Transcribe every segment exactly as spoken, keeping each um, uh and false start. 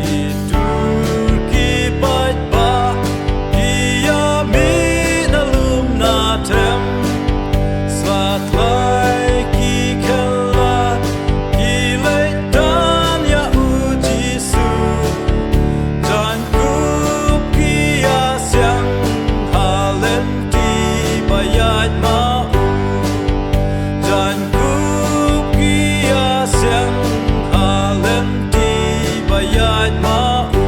Ki tur ki paidbah ki ïa mih na lum na them, sla thlai ki khylla ki leit tang ïa u Jisu. Jaiñkup ki ïa siang ha lynti ba ïaid ma u. Jaiñkup ki ïa siang ha lynti ba ïaid ma u.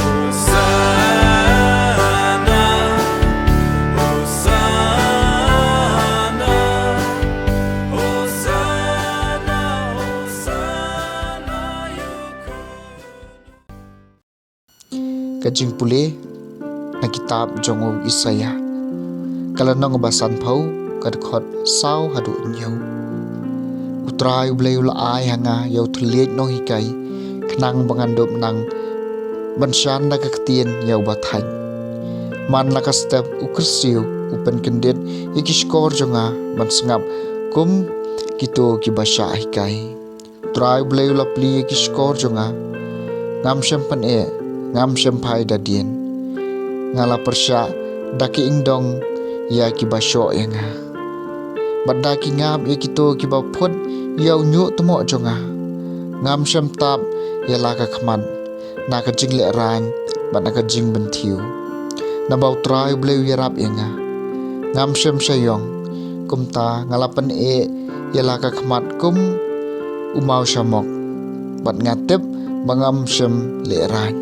Hosanna, Hosanna, Hosanna, Hosanna, ïa u Ka jingpule na kitab jong u Isaïah, ka lynnong ba sanphew, ka dkhot saw haduh hynñiew. U Trai U Blei u la ai ha nga ïa u thylliej nonghikai, khnang ba ngan dup nang ban shan da ka ktien ïa u ba thait. Man la ka step u kyrsiew u pynkyndit ïa ki shkor jong nga ban sngap kum kito kiba shah hikai. Trai U Blei u la plie ïa ki shkor jong nga. Ngam shym pyneh, ngam shym phai da dien. Nga la pyrshah da ki ingdong ïa kiba shoh ïa nga, bad da ki ngap ïa kito kiba phut ïa u ñiuhtmoh jong nga. Ngam shym tap ïa la ka khmat na ka jinglehrain bad na ka jingbynthiew, naba U Trai U Blei u ïarap ïa nga. Ngam shym shah ïong, kumta nga la pyneh ïa la ka khmat kum u maw shamok, bad nga tip ba ngam shym lehrain.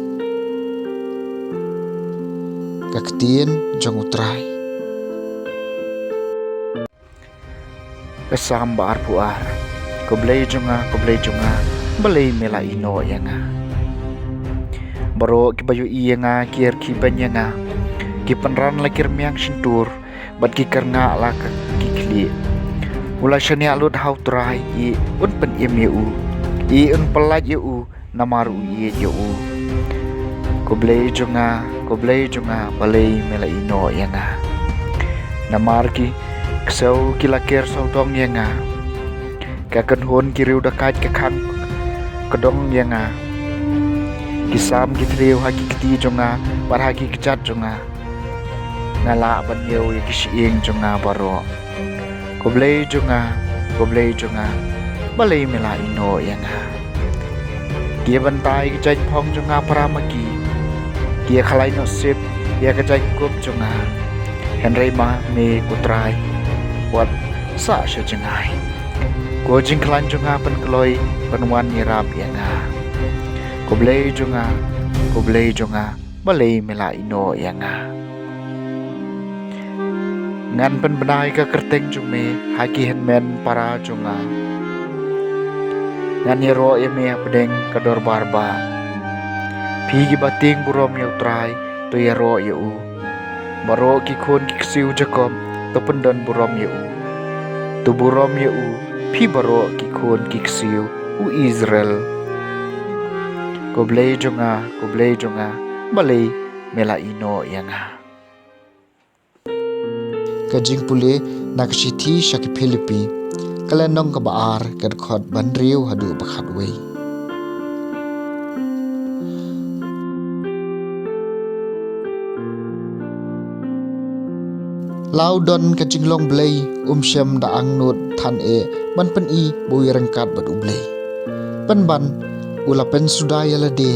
Ka ktien jong U Trai. Ka Salm ba arphew ar. Ko Blei jong nga, ko Blei jong nga, balei me la ïehnoh ïa nga? Baroh kiba ïohi ïa nga ki rkhie beiñ ïa nga. Ki pynran la ki rmiang shyntur, bad ki kyrngah la ki khlieh. U la shaniah lut ha U Trai, ïa un pynim ïa u, ïa un pyllait ïa u, namar u ïeit ïa u. Ko Blei jong nga, ko Blei jong nga, balei me la ïehnoh ïa nga? Namar ki ksew ki la ker sawdong ïa nga. Ka kynhun ki riew dakait ka khang kdong ïa nga. Ki sam ki thriew ha ki kti jong nga bad ha ki kjat jong nga. Nga lah ban ïew ïa ki shyieng jong nga baroh. Ko Blei jong nga, ko Blei jong nga, balei me la ïehnoh ïa nga? Ki ïa bynta ïa ka jaiñphong jong nga para ma ki. Ki ïa khlaiñ noh sip ïa ka jaiñkup jong nga. Hynrei ma me ko Trai, wat sah sha jngai. Ko jingkhlaiñ jong nga pynkloi, pynwan ïarap ïa nga. Ko Blei jong nga, ko Blei jong nga, balei me la ïehnoh ïa nga? Ngan pynbna ïa ka kyrteng jong me ha ki hynmen para jong nga. Ngan ïaroh ïa me hapdeng ka dorbar bah. Phi kiba tieng burom ïa U Trai, to ïaroh ïa u. Baroh ki khun ki ksiew Jakob, to pyndon burom ïa u. To burom ïa u, phi baroh ki khun ki ksiew u Israel. Ko Blei jong nga, ko Blei jong nga, balei me la ïehnoh ïa nga? Ka jingpule na ka shithi sha ki Philippi, ka lynnong kaba ar, ka dkhot ba hynriew haduh ba khatwei. La u don ka jinglong Blei, um shym da angnud than eh ban pyni ba u ïaryngkat bad U Blei. Pynban u la pynsuda ïa lade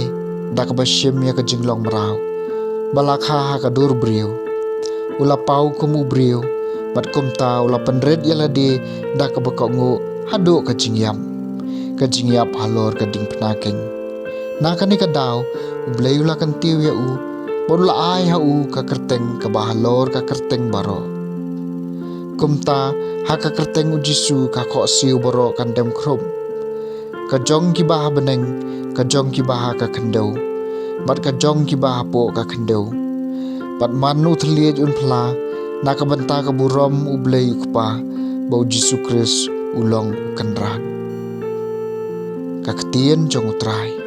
da kaba shim ïa ka jinglong mraw ba la kha ha ka dur briew. U la paw kum u briew, bad kumta u la pynrit ïa lade da kaba kohnguh haduh ka jingïap, ka jingïap halor ka diengphna keiñ. Na kane ka daw U Blei u la kyntiew ïa u, bad u la ai ha u ka kyrteng kaba halor ka kyrteng baroh. Kumta ha ka kyrteng U Jisu ka khohsiew baroh kan dem khrup, ka jong kiba ha bneng, ka jong kiba ha ka khyndew, bad ka jong kiba hapoh ka khyndew. Bad man u thylliej un phla na ka bynta ka burom U Blei U Kpa, ba U Jisu Khrist u long u Kynrad. Ka ktien jong U Trai.